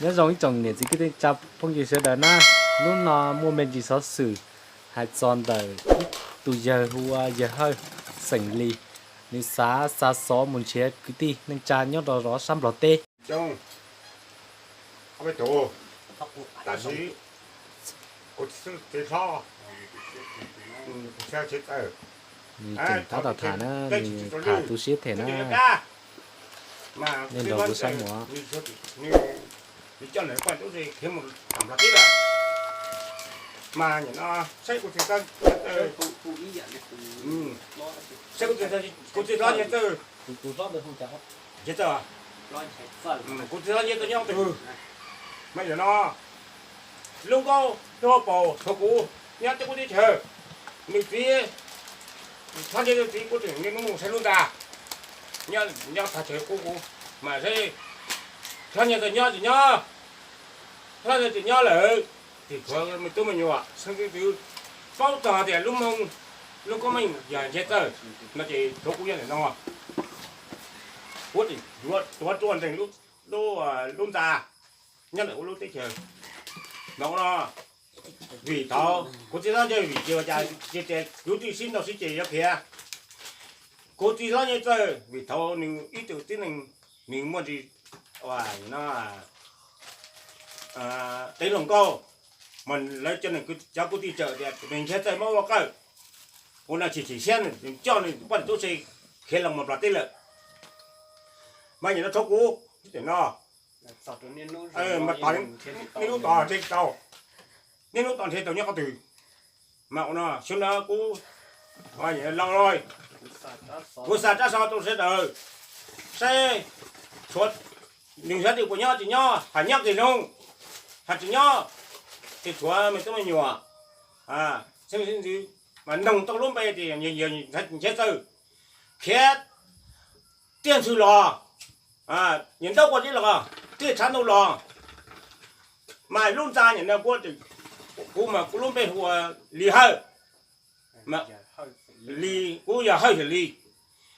Nyob zoo ib tsoom niam txiv kwv tij neej tsa phooj ywg sawv daws na, hnub no muaj me ntsis xov xwm hais txog ntawm ib tus yawg hu ua yawg Hawj xeem Lis, nws xav xa xov mus nrhiav kwv tij neej tsa nyob rau zov sab Nplog teb. Nws tseem tab tom tham na, nws tham tu siab them na. Nej nrog kuv saib mus. Kuv txiv hlob Nyiaj Txawj, kuv txiv hlob Nyiaj Txawj nyob twg? Mas yog no, lub nkauj lub hauv paus tshuav kuv nyob teb kuv teb chaws. Nws txiv, hlob Nyiaj Txawj txiv kuj tseem niaj hnub mus saib lub ntxa nyob thaj chaw qub kuv, mas saib hlob Nyiaj Txawj nyob tsis nyob. Hlob Nyiaj Txawj nyob lawm, ces tshuav me tub me nyuam xeeb tub txwv paub txog tias lub Hmoob, lub koob meej yog Nyiaj Txawj no ces tshuav kuv nyob ntawm no. Kuv tseem yuav tuav ruaj nrees lub, lub ntxa nyob ntawm kuv lub teb chaws. Mas ua no, vim thaum kuv txiv hlob Nyiaj Txawj vim ces ua cas ces tias kwv tij sib ntaus sib ceg yuav khiav. Kuv txiv hlob Nyiaj Txawj vim thaum nws ib tug tib neeg, nws muaj ntsis tev hluas nkauj, mas lawv cov kwv tij tsawm tias nws Nyiaj Txawj muab ua qawj, ua no chim chim siab nws coj nws poj niam tub se khiav los mus Nplog teb lawm. Mas nim no tshuav kuv no, mas niaj hnub tos nrhiav tsis tau, niaj hnub tos nrhiav tau nyob qhov twg. Mas ua no xyoo no kuv los, kuv xa tsab xov rau sawv daws saib, tshuav nws xyov twb puas nyob tsis nyob, hais nyob kiag zoo, hais tsis nyob ces tshuav me tub me nyuam xeeb tub txwv, mas noog tau lub npe tias Nyiaj Txawj khiav tiaj ntxhw los, nyias ntaub quav teb los, tiaj tshav ntuj los. Mas lub ntxa nim no kuv, kuv mas kuv lub npe hu ua Lis Hawj, Lis, kuv yog Hawj Xeem Lis.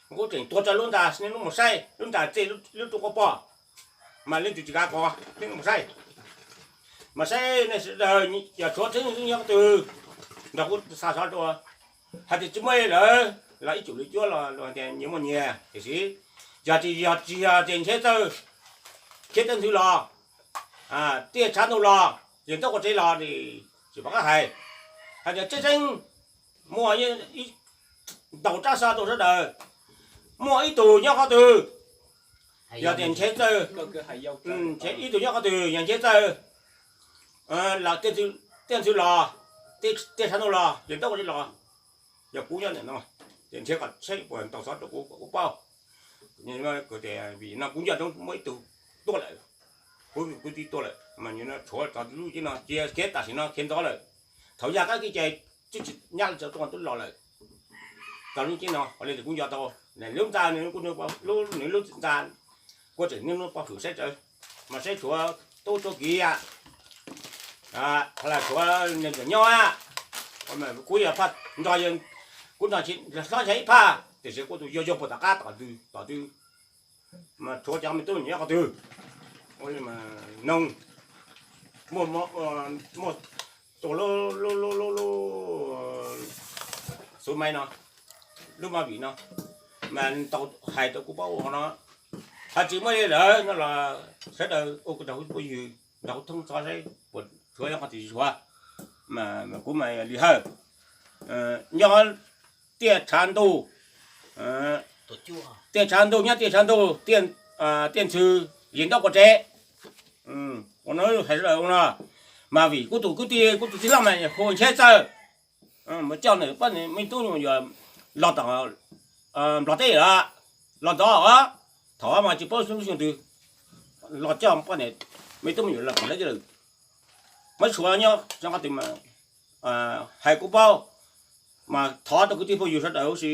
Kuv tseem tuav rau lub ntxa, nej hnub mus saib lub ntxa txij lub roob Qab Poj, mas leej twg tsis kav kov nej hnub mus saib. Mas saib nej sawv daws yog tshuav tseeb nyob qhov twg, nrog kuv xa xov rau. Hais tias tsis muaj lawm los ib cum li cuab los tias nyias muaj nyias tiam sis, yog tsis yog, tsis yog tias Nyiaj Txawj khiav tiaj ntxhw los, tiaj tshav ntuj los, yog ntaub quav teb los, tsis pom qab hais. Hais tias tseeb tseeb, muaj ib, ntaus tsab xov rau sawv daws, muaj ib tug nyob qhov twg, yog tias Nyiaj Txawj, ib tug nyob qhov twg yog Nyiaj Txawj, tiaj ntxhw los, tiaj tshav ntuj los, yog ntaub quav teb los, yog kuv nyob ntawm no, ces nrhiav kom saib puas ntaus xov rau kuv kom kuv paub. Vim no kuv nco ntsoov muaj ib tug tuaj lawm, kuv, kuv tij tuaj lawm mas tshuav txog lub cev no cia khiav tam sim no khiav ntxov lawm. Thaum yaj qab kev cai twb tsis nyab li txog tuaj twb los lawm. Txog lub cev no ua li kuv nco tau, lub ntxa, nws lub ntxa, kuv tseem niaj hnub pov hwm saib tsawv, mas saib tshuav tub tshuav kiv, qhov las tshuav nyob, kuv yog phaj nrog, kuv nrog hlob ntshe ib phaj tiam sis kuv tus yog yog puag tom qab tom twg tom twg, mas tshuav cov me tub me nyuam nyob qhov twg. Ua li mas noog, muaj, muaj tus lub, lub, lub, lub, lub xuv maiv no, lub maiv vim no, mas tau hais rau kuv paub ua no. Hais tsis muaj li lawm no los sawv daws ua kuv rau kuv phooj ywg nrog kuv thoob txhov saib puas tshuav nyob qhov twg tsis tshuav. Kuv mas Lis Hawj, nyob tiaj tshav ntuj, tiaj tshav ntuj nyob tiaj tshav ntuj, tiaj ntxhw, yim ntaub quav tsev. Ua no hais sawv daws ua no, mas vim kuv tus kwv tij, kuv tus tij laug mas hu Ncheb Txawj, mus coj nws poj niam me tub me nyuam los tom Nplog teb lawm, los ntxov os, thaum mas tsis paub xyoo twg, los coj poj niam me tub me nyuam los tom Nplog teb lawm. Muab tshuav nyob qhov twg mas hais kuv paub, mas thov rau kwv tij phooj ywg sawv daws huv si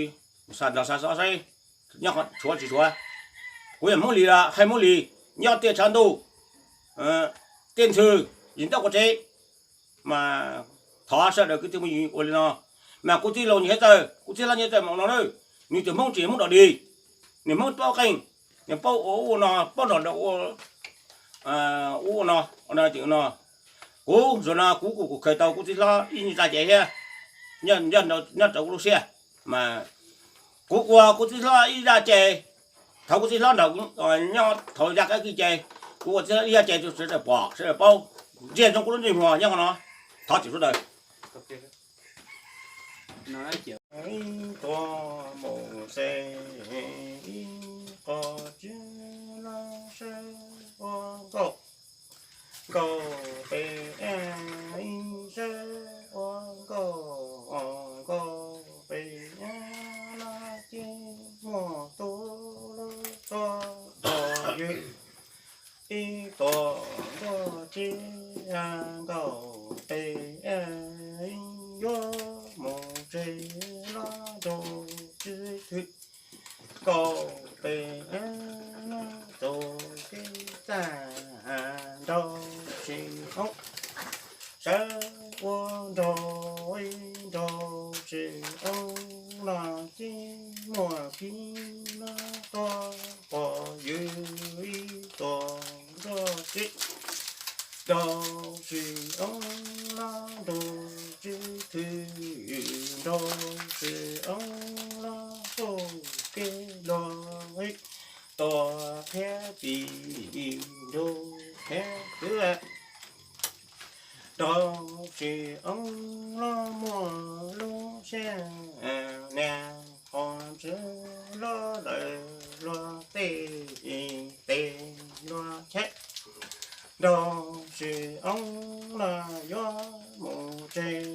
xa nrog xa xov saib nyob qhov tshuav tsis tshuav. Kuv yog Hmoob Lis los hais Hmoob Lis, nyob tiaj tshav ntuj, tiaj ntxhw, yim ntaub quav tsev. Mas thov sawv daws kwv tij phooj ywg ua li no, mas kuv tij laug Ncheb Txawj, kuv tij laug Ncheb Txawj mas ua no na, nws tus Hmoob tsis Hmoob dog dig, nws Hmoob paub qeej, nws paub ua ub ua no, paub nrog rau ua ub no, no, kuv zaum no kuv kuj khaws tau kuv txiv hlob ib zaj ces thiab, nyob rau kuv lub siab mas kuv ua kuv txiv hlob ib zaj ces, thaum kuv txiv hlob nrog kuv nyob thaum ya kab kis ces, kuv ua txiv hlob ib zaj ces rau sawv daws pom sawv daws paub, ntsia ntsoov kuv lub ntsej muag nyob qhov no. Thov txim sawv daws. Ib tuam mus se, ib qho tsib lab seb ua nkauj, nkauj pem ib seb ua nkauj, nkauj pem lab ces muaj tus lub tuam pom ywg. Ib tuam nkauj tsib nkauj pem yuav mus tsev los rau tsib thwv, nkauj pem los rau kev tag nrau tsis oob. Sawv ua nrau ib nrau tsis oob los ces muaj kib los tuam pom ywg ib tuam nkauj tsib. Nrau tsis oob los rau tsib thwv, nrau tsis oob los rau kev luag ib tuam thiab tim nrau thiab twb. Nrau tsis oob los muaj lub siab niag qhov ntswg los lawm luag tej tes luag cheb. Nrau tsis oob los yuav mus tsev,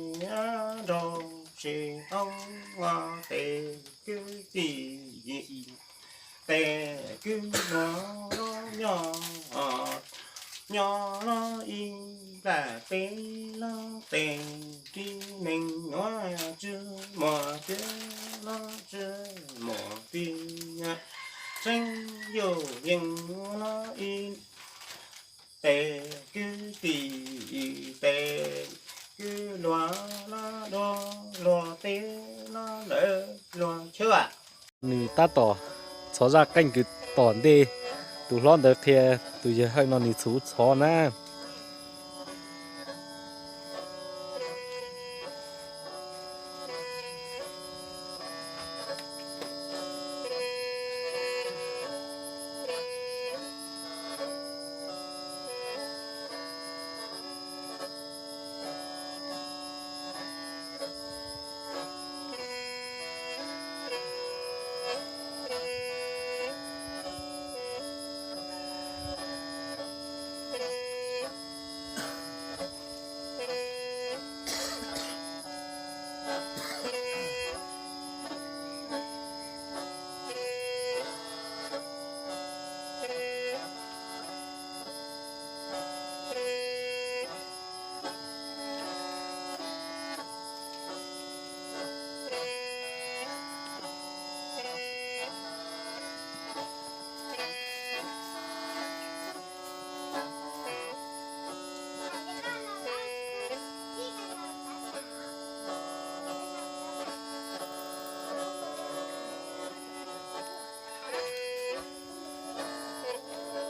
nrau tsis oob los tes kwv tij, tes kwv luag los nyob, nyob los ib nplam peb los tes kwv neeg nuav tswv muaj twb los tswv muaj twb, tseeb yuj yeej los ib tes kwv tij, tes kwv luag los dua luag teb los lawm luag cheb. Nws tab tom txhov zaj qeej kwv tom ntej, tus hlob ntawd qhia tus yawg Hawj no nws txhuv txhov na.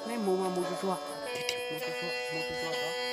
Neb mus mas mus tsuag tsuag, mus tsuag tsuag, mus tsuag tsuag.